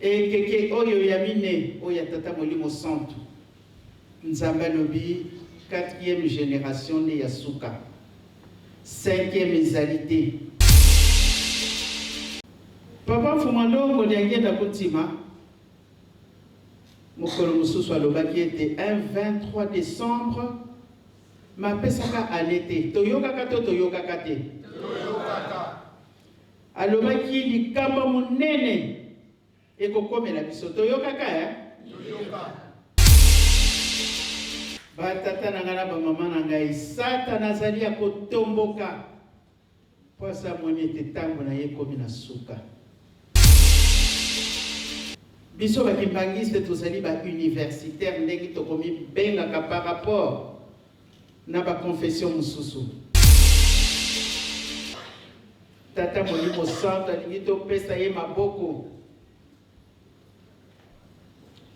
Ekeke oyo ya mine, oyo ya Tata Molimo Santu, Nzambe alobi quatrième generation nde ya suka, cinquième ezali te. Papa Mfumua Ndongo Diangienda Kuntima mokolo mosusu alobaki ete un 23 decembre mapesaka annee te, toyokaka to toyokaka te? Toyokaka. Alobaki likambo monene ekokomela biso. Toyokaka eh? Toyoka. Ba tata na ngai na ba mama na ngai, Satana azali ya kotomboka mpo asi amoni ete ntango na ye ekomi na suka. Biso ba kimbanguiste tozali ba universitaire ndenge tokomibengaka par rapport na ba confession mosusu. Tata Molimo Santu alingi topesa ye maboko,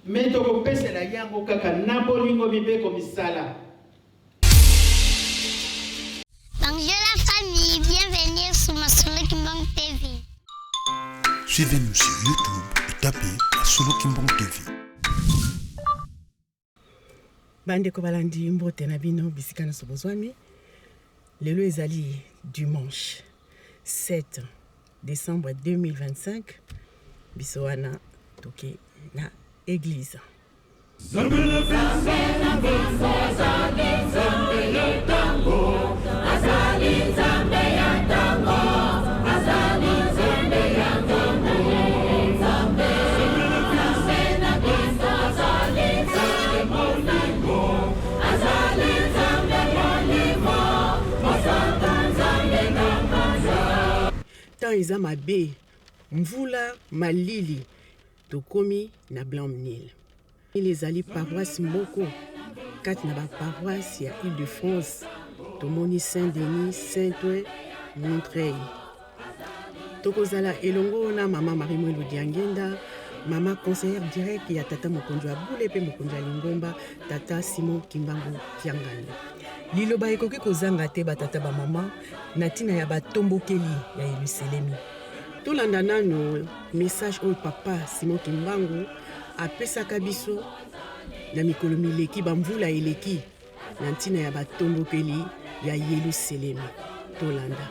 me tokopesela yango kaka na bolingo, mibeko, misala. Bonjour la famille, bienvenue sur Masolo Kimbang TV. Suivez-nous sur YouTube et tapez Masolo Kimbang TV. Bandeko balandi mbote na bino bisika nyonso bozwami. Lelo ezali dimanche 7 décembre 2025 biso wana toke na église. Temps eza mabe, mvula, malili, tokomi na Blanc-Mesnil. Ile ezali paroisse moko kati na ba paroisse ya Ile-de-France. Tomoni Saint-Denis, Saint-Ouen, Montreuil. Tokozala elongo na mama Marie Mwelu Diangenda, mama conseillère directe ya tata mokonzi ya bule mpe mokonzi ya lingomba tata Simon Kimbangu Kiangani. Liloba ekoki kozanga te batata bamama na ntina ya batombokeli ya Yelusalemi. Tolanda nano message oyo papa Simon Kimbangu apesaka biso na mikolo mileki, bamvula eleki, na ntina ya batombokeli ya Yelusalemi. Tolanda.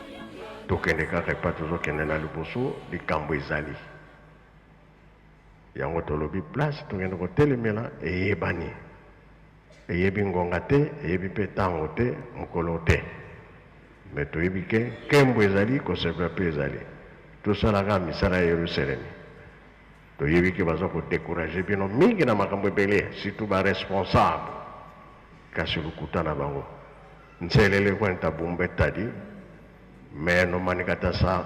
Tokende kaka epai tozokende na liboso, likambo ezali yango tolobi place tokende kotelemela eyebani, eyebi ngonga te, eyebi mpe ntango te, mokolo te, me toyebi ke nkembo ezali, kosepela mpe ezali. Tosala kaka misala ya Yerusalemi. Toyebi ke baza ko decourager bino mingi na makambo ebele surtout ba responsable kasi lokuta na bango nselele kwenta bumbe tadi meno manikata sa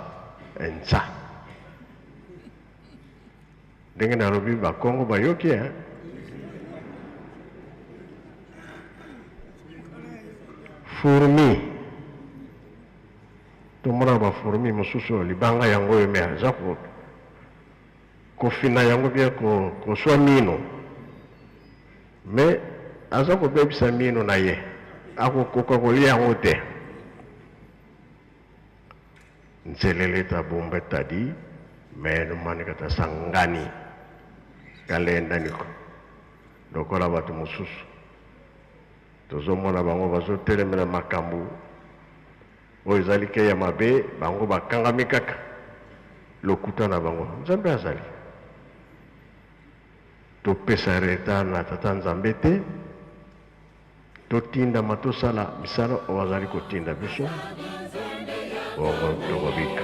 nsa ndenge nalobi bakongo bayoki hein? Fourmi tomona ba fourmi mosusu libanga yango oyo me aza kofina yango bien koswa mino me aza kobebisa mino na ye akokoka kolia yango te nselele ta bombe tadi meno manika ta sangani kalendani lokola bato mosusu tozomona bango bazotelemela makambo oyo ezali ke ya mabe, bango bakangami kaka lokuta na bango. Nzambe azali. Topesa retard na Tata Nzambe te, totindama tosala misala oyo azali kotinda biso, bongo tokobika.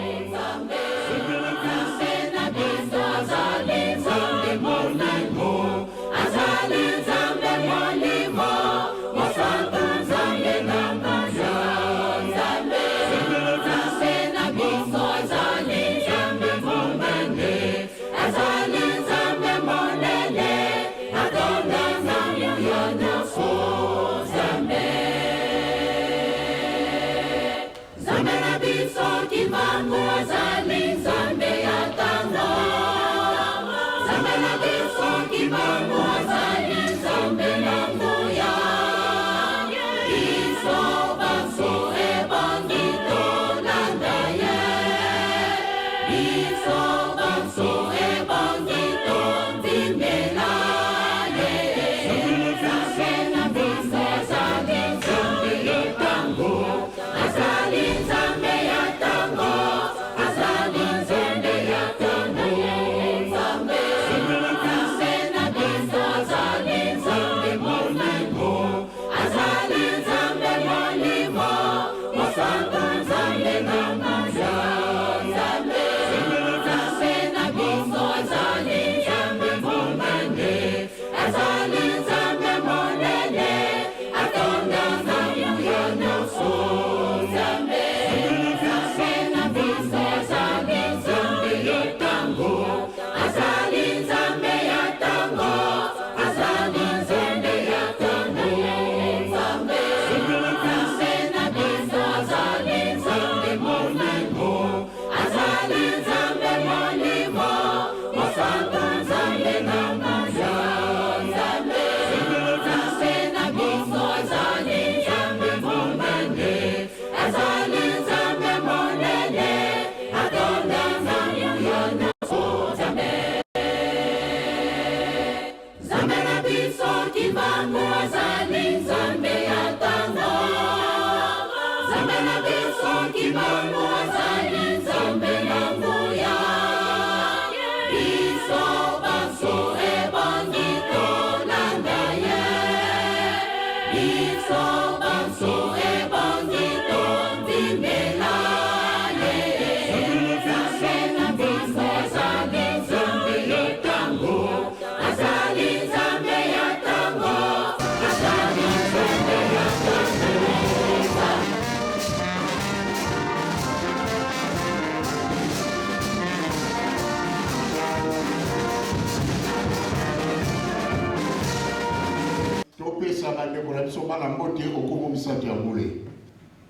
Topesa bandeko na biso bana mbote okombo misato ya bule.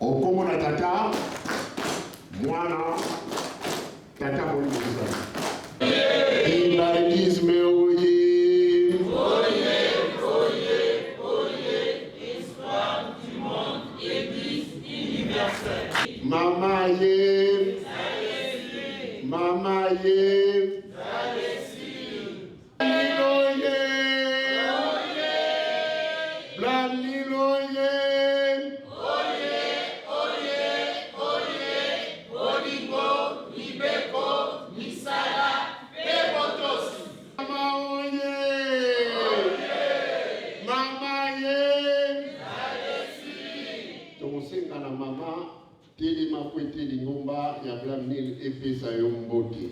Okombo na tata, mwana, tata molimo mosantu. Kimbanguisme oye! Mama ye! Mama ye! Tokosenga na mama telema mpo ete lingomba ya Blamnil epesa yo mbote.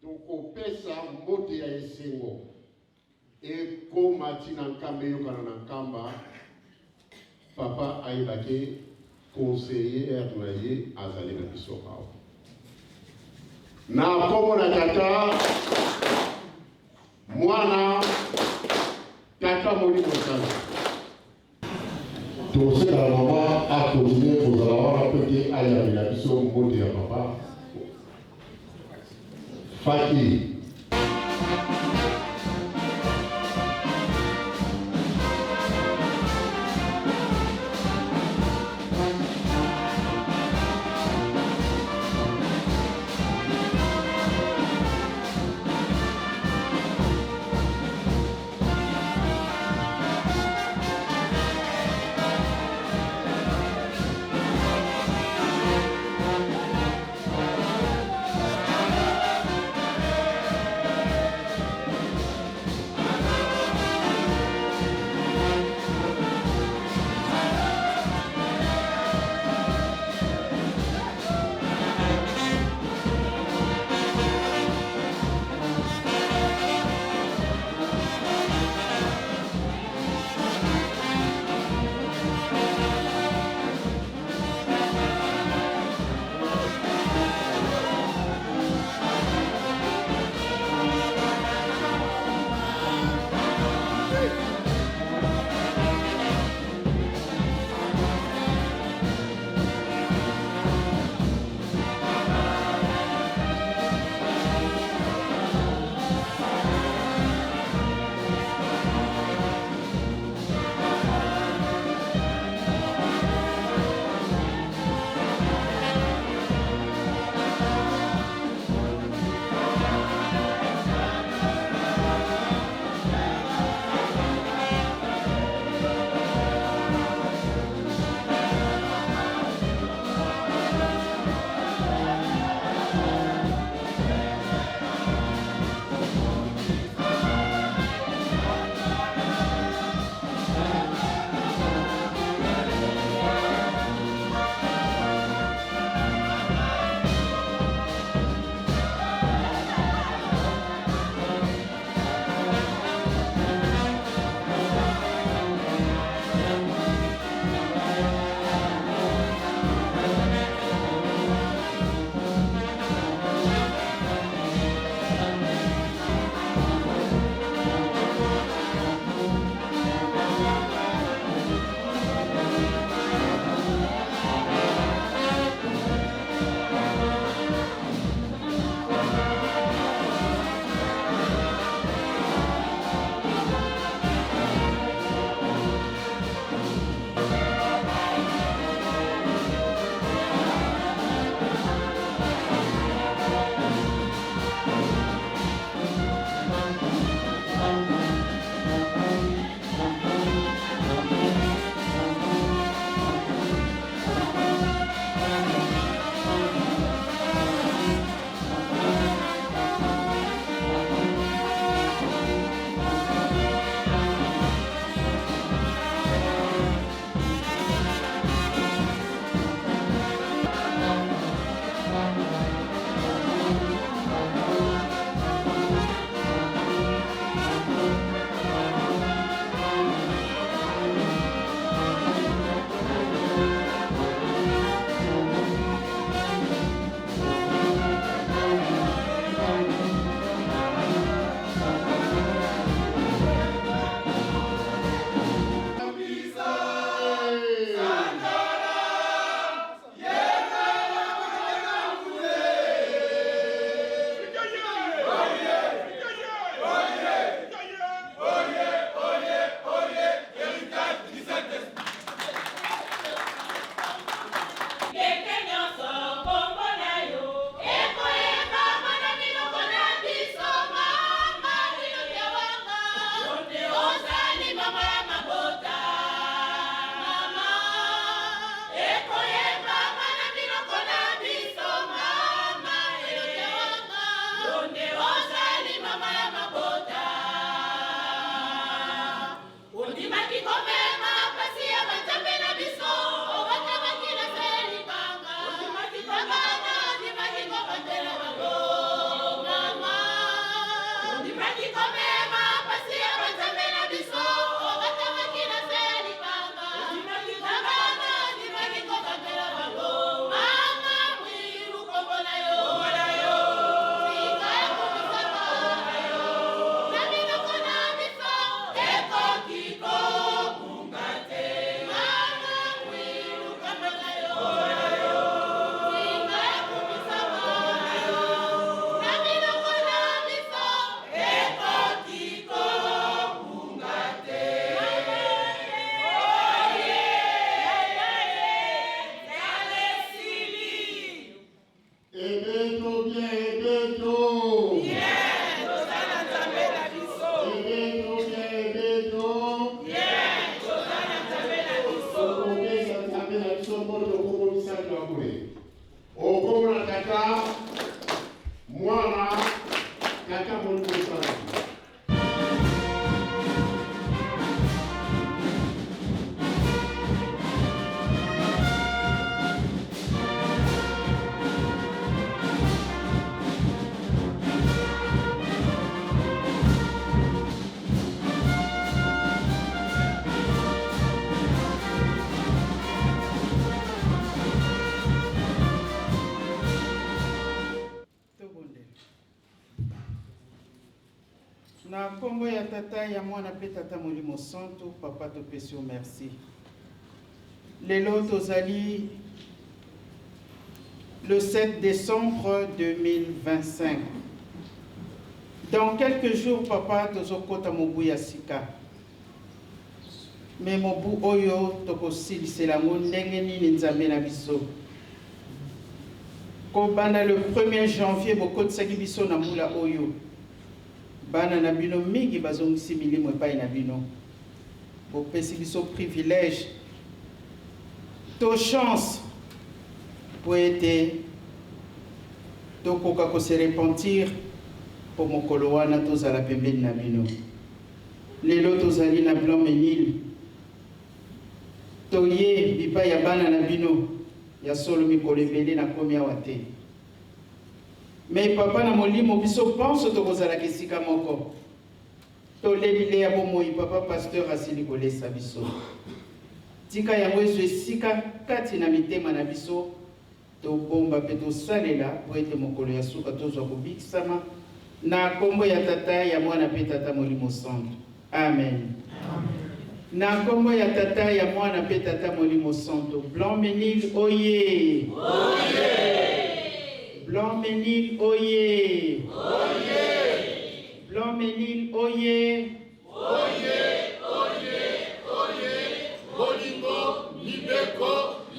Tokopesa mbote ya esengo ekoma ti na Nkamba, eyokana na Nkamba, papa ayeba ke conseillère na ye azali na biso awa. Na kombo na tata, mwana, tata molimo santu. Tokosenga na mama akontinue kozala wana mpo ete ayambela biso mbote ya papa Faki. Na nkombo ya Tata, ya Mwana mpe Tata Molimo Santu, Papa topesi yo merci. Lelo tozali le 7 décembre 2025. Dans quelques jours, papa, tozokota mobu ya sika. Me mobu oyo tokosilisela yango ndenge nini Nzambe na biso? Kobanda le 1er janvier bokotisaki biso na mbula oyo. Bana na bino mingi bazongisi milimo epai na bino. Bopesi biso privilège to chance mpo ete tokoka ko se repentir mpo mokolo wana tozala pembeni na bino. Lelo tozali na Blanc-Mesnil, toye bipai ya bana na bino. Ya solo mikolo ebele nakomi awa te. Mais papa na molimo biso banso tokozalaka esika moko. Tole bilei ya bomoi papa pasteur asili kolesa biso. Tika yango ezwa esika kati na mitema na biso, tobomba mpe tosalela mpo ete mokolo ya suka tozwa kobikisama na kombo ya Tata, ya Mwana mpe Tata Molimo Santu. Amen. Na kombo ya Tata, ya Mwana mpe Tata Molimo Santu. Blanc-Mesnil oye! Oye! Blanc-Mesnil oye! Oye! Blanc-Mesnil oye! Oye, oye, oye! Bolingo, mibeko,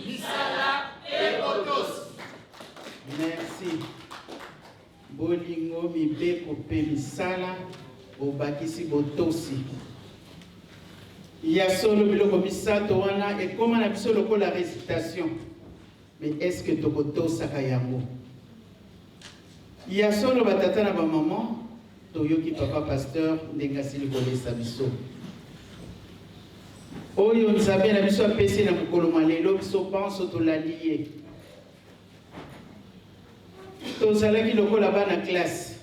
misala mpe botosi. Merci. Bolingo, mibeko mpe misala, bobakisi botosi. Ya solo biloko misato wana ekoma na biso lokola recitation. Mais est-ce que tokotosaka yango? Ya solo ba tata na ba maman toyoki papa pasteur ndenge asili kolesa biso. Oyo Nzambe na biso apesi na mokolo mwa lelo biso banso tolandi ye. Tozalaki lokola bana classe.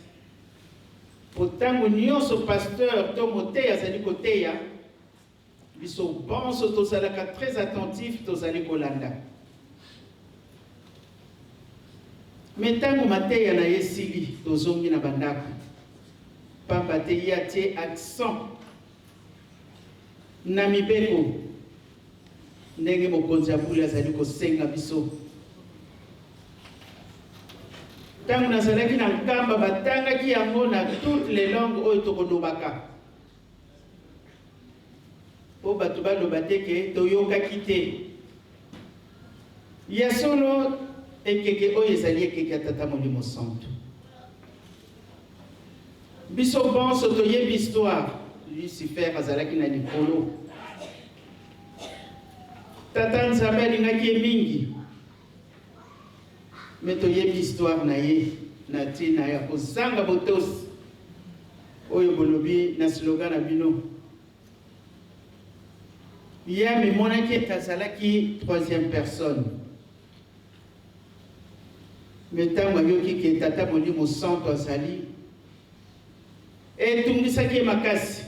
Po tango nionso pasteur to moteyi azali koteya, biso banso tozalaka très attentif, tozali kolanda. Mais tango mateya na ye esili, tozongi na bandako. Pamba te ye atie accent na mibeko ndenge mokonzi ya bule azali kosenga biso. Ntango nazalaki na Nkamba, batangaki yango na toutes les langues oyo tokolobaka, mpo bato baloba te ke toyokaki te. Ya solo, ekeke oyo ezali ekeke ya Tata Molimo Santu. Biso bonso toyebi histoire. Lucifer azalaki na likolo. Tata Nzambe alingaki ye mingi. Mais toyebi histoire na ye na ntina ya kozanga botosi oyo bolobi na slogan na bino. Ye amimonaki ete azalaki troisième personne. Mais ntango ayoki ke Tata Molimo Santu azali, etungisaki ye makasi.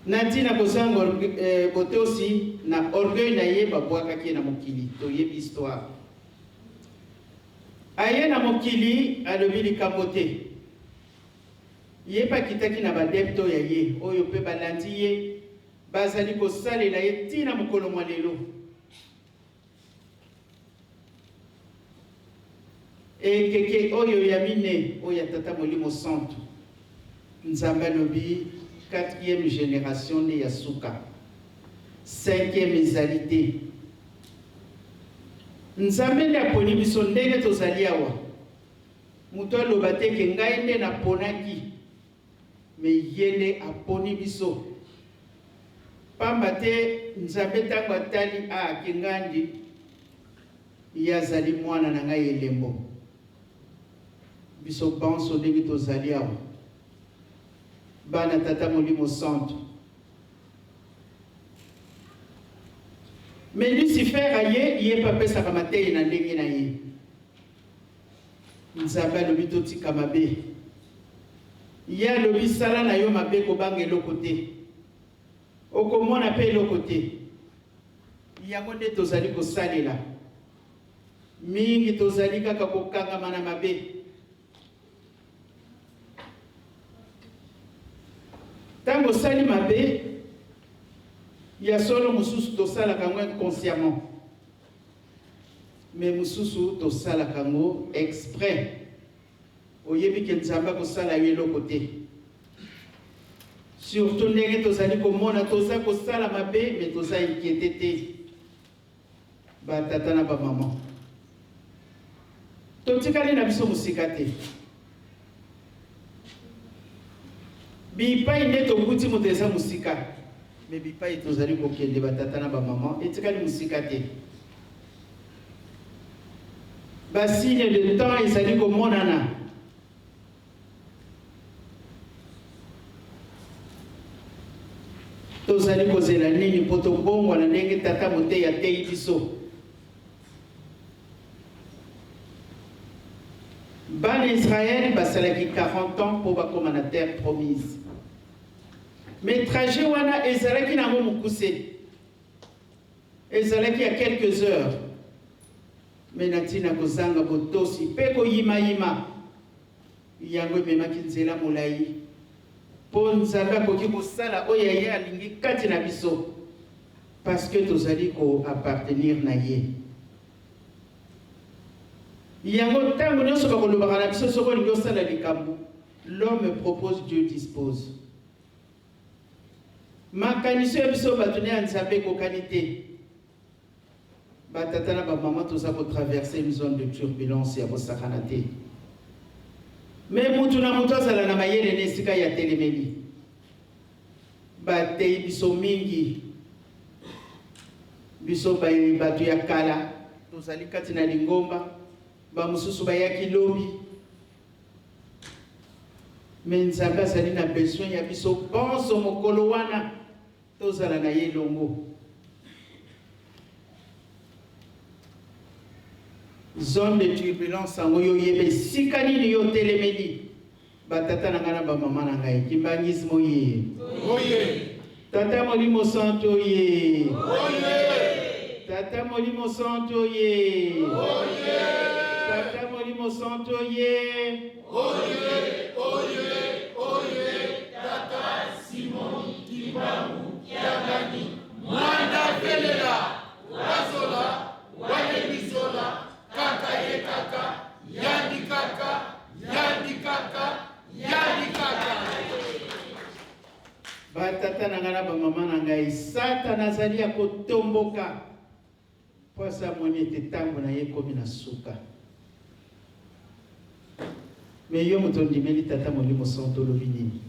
Na ntina kozanga eh, botosi na orgueil na ye, babwakaki ye na mokili. Toyebi histoire. Aye na mokili, alobi likambo te. Ye mpe akitaki na badepto ya ye, oyo mpe balandi ye Bazali kosalela ye tii na mokolo mwa lelo. Ekeke oyo ya mine, oyo ya Tata Molimo Santu, Nzambe alobi quatrième generation nde ya suka, cinquième ezali te. Nzambe nde aponi biso ndenge tozali awa. Moto aloba te ke ngai nde naponaki. Mais ye nde aponi biso. Pamba te Nzambe tango atali ah Kingandi, ye azali mwana na ngai elembo. Biso banso ndenge tozali awa, bana Tata Molimo Santu. Mais Lucifer aye, ye mpe apesaka mateyi na ndenge na ye. Nzambe alobi totika mabe. Ye alobi sala na yo mabe kobanga eloko te. Okomona pe eloko te. Yango nde tozali kosalela. Mingi tozali kaka kokangama na mabe. Ntango osali mabe, ya solo mosusu tosalaka yango inconsciemment, mais mosusu tosalaka yango exprès. Oyebi ke Nzambe akosala yo eloko te. Surtout ndenge tozali komona toza kosala mabe mais toza inquiete te. Ba tata na ba maman. Totikali na biso mosika te. Bipai nde tokuti moto eza mosika. Mais bipai tozali kokende ba tata na ba maman etikali mosika te. Ba signe de temps ezali komonana. Tozali kozela nini mpo tobongwana ndenge tata moteyi ateyi biso? Bana Israël basalaki 40 ans mpo bakoma na terre promise. Mais trajet wana ezalaki na yango mokuse. Ezalaki ya quelques heures. Mais na ntina kozanga botosi mpe koyimayima, yango ememaki nzela molai mpo Nzambe akoki kosala oyo ya ye alingi kati na biso parce que tozali ko appartenir na ye. Yango ntango nyonso bakolobaka na biso soki olingi osala likambo, l'homme propose, Dieu dispose. Makanisi ya biso bato na ya Nzambe ekokani te. Ba tata na ba maman toza ko traverser une zone de turbulence ya kosakana te. Mais mutu na mutu azala na mayele na esika ya telemeli. Bateyi biso mingi, biso bato ya kala tozali kati na lingomba, ba mosusu bayaki lobi. Mais Nzambe azali na besoin ya biso bonso mokolo wana. Tozala na ye elongo. Zone de turbulence yango yo oyeba esika nini yo otelemeli. Ba tata na ngai na ba mama na ngai, kimbanguisme oye. Oye. Tata Molimo Santu oye. Oye. Tata Molimo Santu oye. Oye. Tata Molimo Santu oye. Oye, oye, oye, Tata Simon Kimbangu Kiangani, Mwanda Velela, Wazola, Wanemizola, Kaka ye kaka, Yandi kaka, Yandi kaka, Yandi kaka. Ba tata na ngai na ba mama na ngai, Satana azali ya kotomboka. Mpo asi amoni ete ntango na ye ekomi na suka. Mais yo moto ondimeli Tata Molimo Santu olobi nini?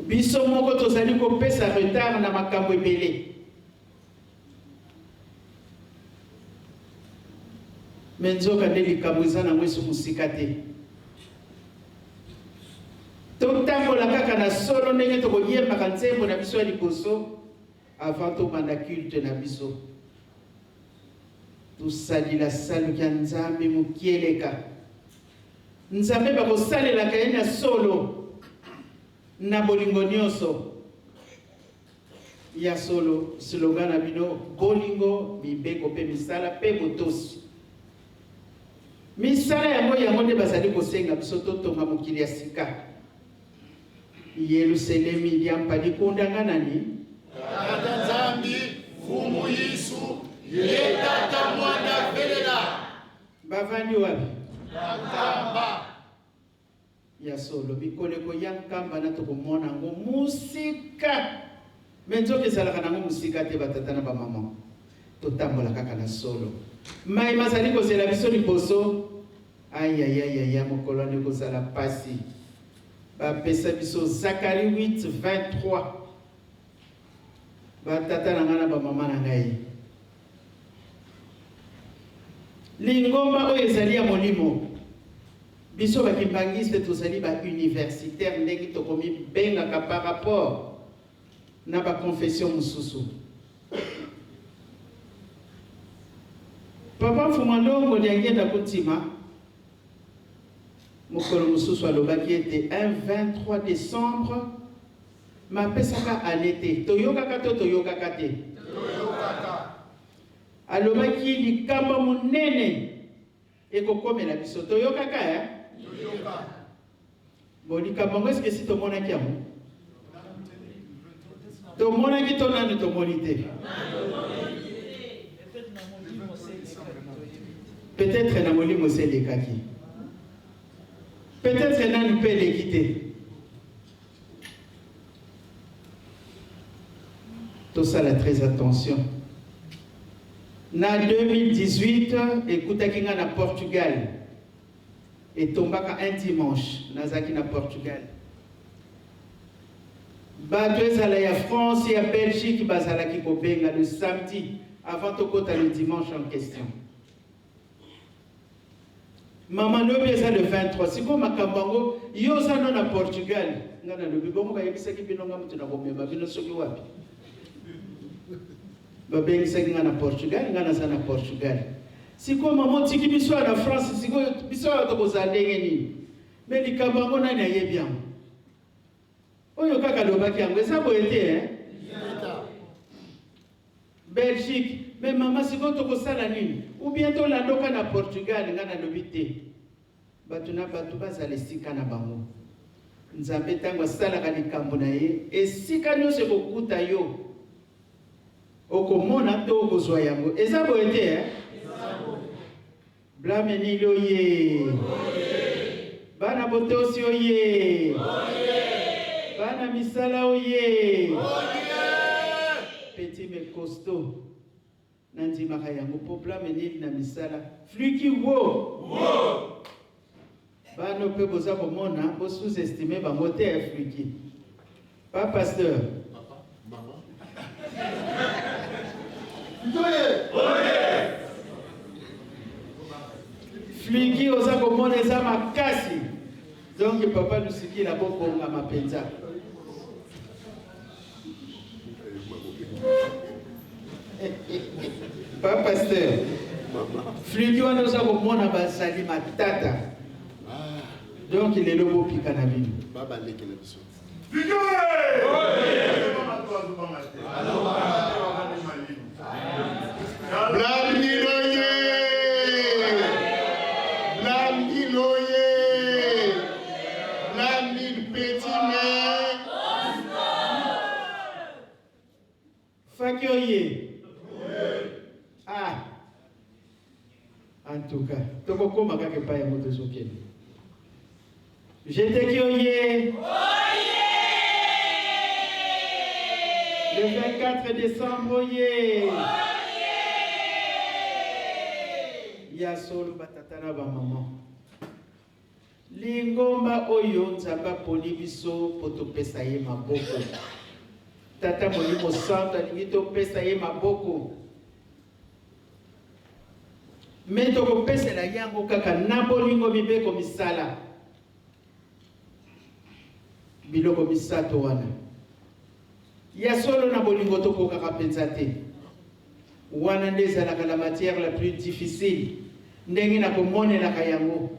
Biso moko tozali kopesa retard na makambo ebele. Mais nzoka nde likambo eza nango esu mosika te. Totambola kaka na solo ndenge tokoyembaka nzembo na biso ya liboso. Avant tobanda culte na biso, tosalila salu kya Nzambe mokieleka. Nzambe bakosalelaka ye na solo, na bolingo nyonso. Ya solo, slogan na bino, bolingo, mibeko mpe misala mpe botosi. Misala yango yango nde bazali kosenga biso totonga mokili ya sika. Yeluselemi diampa dikunda nga nani? Tata Nzambi, Mfumu Yesu, ye Tata Mwana velela. Bavandi wapi? Na Nkamba. Ya solo, mikolo ekoya Nkamba na tokomona yango musika. Mais nzoka ezalaka nango musika te ba tata na ba maman. Totambola kaka na solo. Maye mazali kozela biso liboso. Ayayayaya mokolo wana ekozala pasi. Ba pesa biso Zacharie 8 23. Ba tata na ngai na ba mama na ngai. Lingomba oyo ezali ya molimo. Biso ba kimbanguiste tozali ba universitaire ndenge tokomi bengaka par rapport na ba confession mosusu. Papa Mfuma Ndongo Diangienda Kuntima mokolo mosusu alobaki ete un 23 décembre mapesaka année te, toyokaka to toyokaka te? Toyokaka. Alobaki likambo monene ekokomela biso, toyokaka eh? Toyoka. Bon, likambo yango eske esi tomonaki yango? Tomonaki to nanu tomoni te? Peut-être na molimo esi elekaki. Peut-être nanu mpe eleki te. Tosala très attention. Na 2018 ekutaki nga na Portugal. Etombaka un dimanche nazalaki na Portugal. Bato ezala ya France ya Belgique bazalaki kobenga le samedi avant tokota le dimanche en question. Mama lobi eza le 23 sikoyo makambo yango yo oza no na Portugal nga nalobi bongo bayebisaki bino nga moto nakomema bino soki wapi Babengisaki nga na Portugal, nga naza na Portugal. Sikoyo mama otiki biso awa na France, sikoyo biso awa tokozala ndenge nini? Me likambo yango nani ayebi yango? Oyo kaka alobaki yango eza boye te eh? Belgique, me mama sikoyo tokosala nini? Ou bien tolandoka na Portugal, nga nalobi te. Bato na bato bazala esika na bango. Nzambe ntango asalaka likambo na ye, esika nyonso ekokuta yo, okomona to okozwa yango. Eza boye te eh? Blame nili oye. Bana botosi oye. Bana misala oye. Petit mais costaud. Nandimaka yango po blame nini na misala fluki wo wo bano pe boza komona bo sous estime bango te eh, fluki pa pasteur papa mama fluki oza komona eza makasi donc papa lusikila bobongama mpenza Pa pasteur, fluki wana oza komona bazali matata. Donc lelo bopika na bino. Baba leki na biso. Blambiloye! Blambiloye! Blambil petit mais Faki oye. Ah. En tout cas, tokokoma kaka epai yango tozokende. Jeteki oye. Le 24 décembre oye. Ya solo batata na ba maman. Lingomba oyo Nzambe aponi biso mpo topesa ye maboko. Tata Molimo Santu alingi topesa ye maboko. Me tokopesela yango kaka na bolingo, mibeko, misala. Biloko misato wana. Ya solo na bolingo tokokaka mpenza te. Wana nde ezalaka la matière la plus difficile. Ndenge nakomonelaka yango.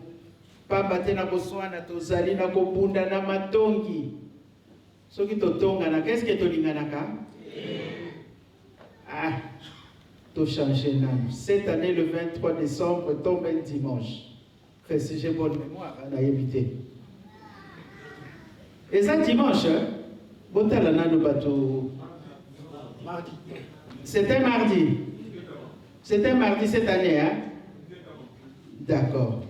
Pamba te na koswana tozali na kobunda na matongi. Soki totonganaka, est-ce que tolinganaka? Ah, to changer nanu. Cette année, le 23 décembre tombe un dimanche. Enfin, si j'ai bonne mémoire, hein, nayebi te. Eza dimanche, hein? Botala nanu bato. Mardi. C'était mardi. C'était mardi cette année, hein? D'accord.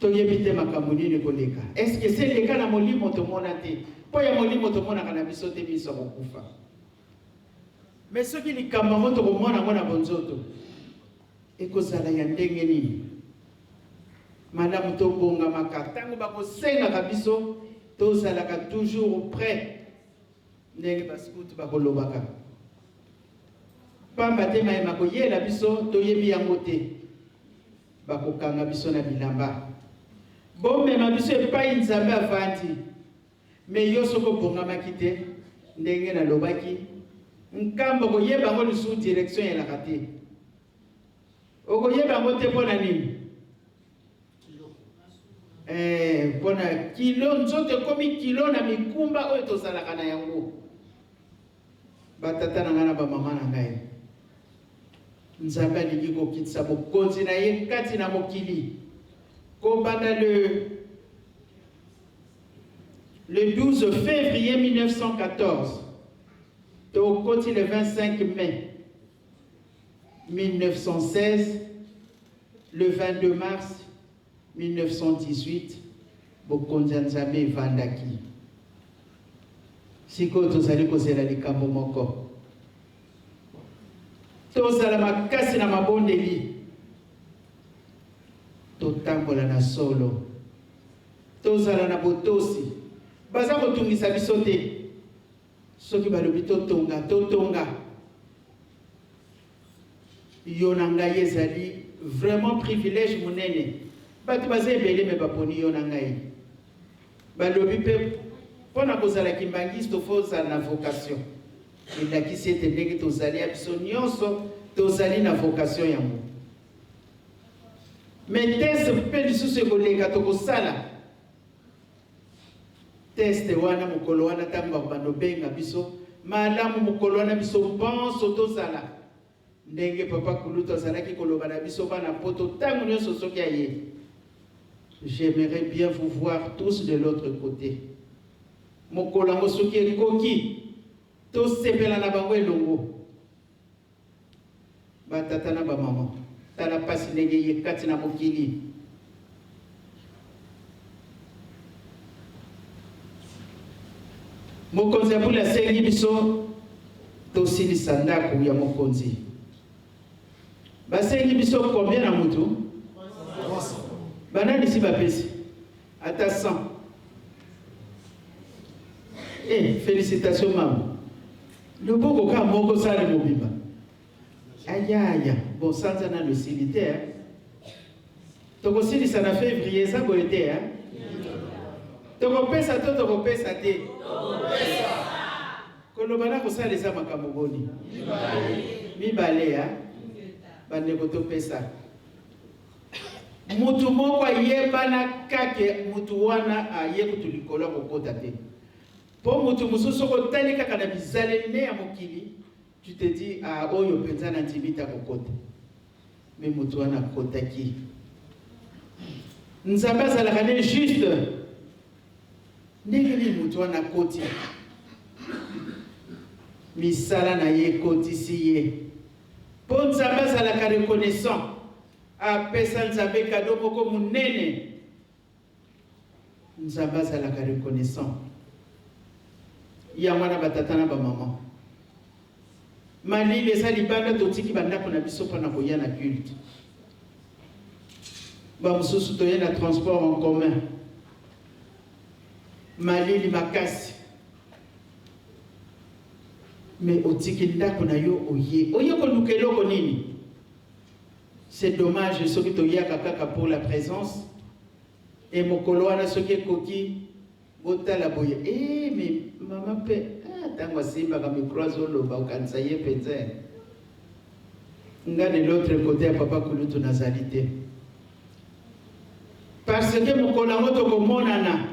Toyebi te makambo nini koleka. Est-ce que c'est leka na molimo tomona te? Po ya molimo tomonaka na biso te miso kokufa. Mais soki likambo yango tokomona yango na bonzoto, Ekozala ya ndenge nini? Malamu tobongamaka tango bakosengaka biso, tozalaka toujours près ndenge ba scout bakolobaka. Pamba te maye makoyela biso toyebi yango te. Bakokanga biso na bilamba. Bomema biso epai Nzambe avandi. Mais yo soki obongamaki te ndenge nalobaki nkambo okoyeba yango lisusu direction elaka te okoyeba yango te mpo na nini eh, mpo na kilo nzoto ekomi kilo na mikumba oyo tozalaka na yango batata na ngai na bamama na ngai nzambe alingi kokitisa bokonzi na ye kati na mokili kobanda le Le 12 février 1914, tokoti le 25 mai 1916, le 22 mars 1918, Bokonzi ya Nzambe evandaki. Sikoyo tozali kozela likambo moko. Tozala makasi na mabondeli, totambola na solo, tozala na botosi. Baza kotungisa biso te. Soki balobi totonga, totonga. Yo na ngai ezali vraiment privilège monene. Bato baza ebele me baponi yo na ngai. Balobi mpe mpo na kozala kimbanguiste fo ozala na vocation. Elakisi ete ndenge tozali ya biso nyonso tozali na vocation yango. Mais test mpe lisusu ekoleka tokosala test wana mokolo wana ntango bakobanda obenga biso malamu mokolo wana biso banso tozala ndenge papa kulutu azalaki koloba na biso bana poto ntango nyonso soki aye. J'aimerais bien vous voir tous de l'autre côté. Mokolo yango soki ekoki tosepela na bango elongo. Batata na bamama, tala mpasi ndenge ye kati na mokili. Mokonzi ya bule asengi biso tosilisa ndako ya mokonzi. Basengi biso combien na mutu? Banani si bapesi ata 100. Eh, félicitations mama. Loboko kaka moko sali mobimba. Ayaya, bon sanza nanu esili te. Eh? Tokosilisa na février eza boye te eh? Tokopesa to tokopesa te? Koloba na kosala eza makambo boni? Mibale ya bandeko topesa. Mutu moko ayebana kake mutu wana aye kutu likolo akokota te. Po mutu mosusu soki otali kaka na bizaleli ne ya mokili, tu te dis ah oyo penza na ndimi te akokota. Mais mutu wana akotaki. Nzambe azalaka ne juste. Ndenge nini mutu wana akoti? Misala na ye ekotisi ye. Po Nzambe azalaka reconnaissant. Apesa Nzambe cadeau moko munene. Nzambe azalaka reconnaissant. Yango wana batata na bamama, malili eza libanda, totiki bandako na biso mpo na koya na culte. Bamosusu toye na transport en commun, malili makasi, me otiki ndako na yo oye oye koluka eloko nini? C'est dommage soki toyaka kaka pour la présence et mokolo wana soki ekoki botala boye eh mais mama pe ah, ntango asimbaka micro azoloba okanisa ye mpenza nga de l'autre côté ya papa kulutu nazali te parce que mokolo yango tokomonana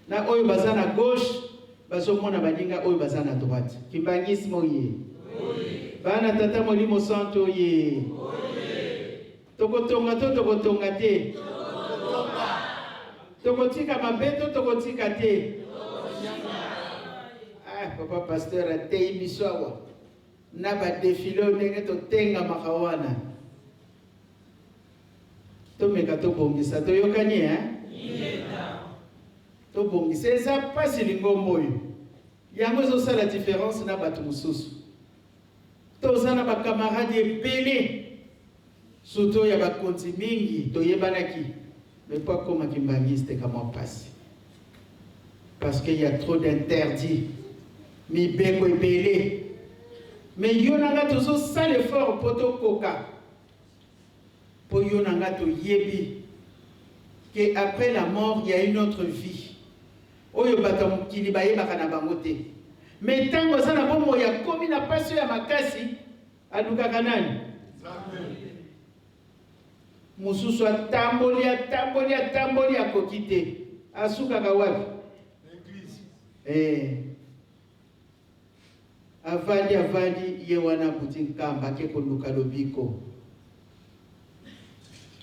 na oyo baza na gauche bazomona baninga oyo baza na droite. Kimbanguisme oye! Bana tata molimo santu oye! Tokotonga to tokotonga te? Tokotika mabe to tokotika te? Ah, papa pasteur ateyi biso awa na ba defile oyo ndenge totengamaka wana. Tomeka tobongisa, toyokani eh? Tobongisa, eza pasi lingomba oyo. Yango ezosala difference na bato mosusu. Toza na ba camarades ebele, surtout ya bakonzi mingi toyebanaki, mais po akoma kimbanguiste kamwa pasi. Parce qu'il y a trop d'interdits, mibeko ebele. Mais yo na nga tozosala effort po tokoka. Po yo na nga toyebi que après la mort il ya une autre vie oyo bato ya mokili bayebaka na bango te. Mais tango aza na bomoi akomi na pasi oyo ya makasi alukaka nani? Mosusu atamboli atamboli atamboli akoki te, asukaka wapi? Eh. Avandi avandi ye wana abuti Nkamba ake koluka lobiko.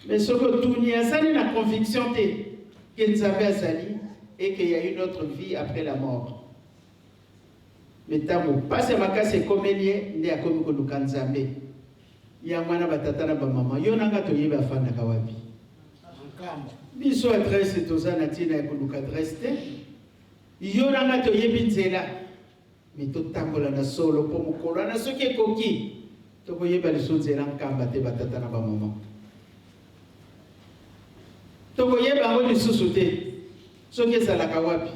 Mais soki otuni azali na conviction te ke Nzambe azali, et qu'il y a une autre vie après la mort. Mais ntango mpasi ya makasi ekomeli ye nde akomi koluka Nzambe. Yango wana batata na bamama, yo na nga toyebi afandaka wapi. Biso adresse toza na ntina ya koluka adresse te. Yo na nga toyebi nzela, me totambola na solo mpo mokolo wana soki ekoki tokoyeba lisusu nzela Nkamba te. Batata na bamama, tokoyeba yango lisusu te soki ezalaka wapi.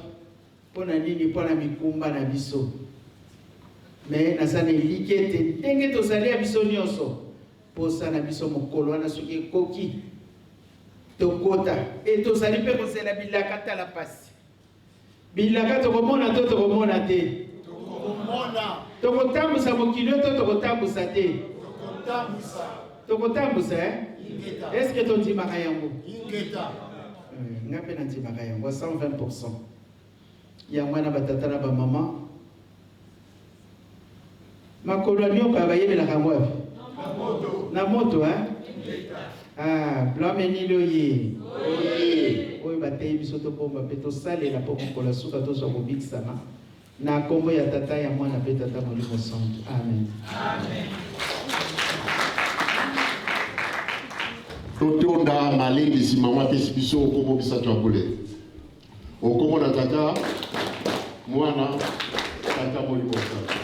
Mpo na nini? Mpo na mikumba na biso. Me naza na elikya ete ndenge tozali ya biso nyonso, mposa na biso mokolo wana soki ekoki tokota. E tozali mpe kozela bilaka. Tala pasi, bilaka tokomona to tokomona te? Tokotambusa mokili oyo to tokotambusa te? Tokotambusa, eh? Est-ce tondimaka yango? Nga mpe nandimaka yango 120. Yango wana, batata na bamama, makolo ya nyoka bayebelaka yango wapi? Na moto, eh? Ah, Blanc-Mesnil oye oyo bateyi biso, tobomba mpe tosalela mpo mokolo ya suka tozwa kobikisama. Na nkombo ya Tata, ya Mwana mpe Tata Molimo Santu, amen. Totonda malendisi mama apesi biso. Okombo misato ya bule, okombo na Tata, Mwana, Tata Molimo Santu.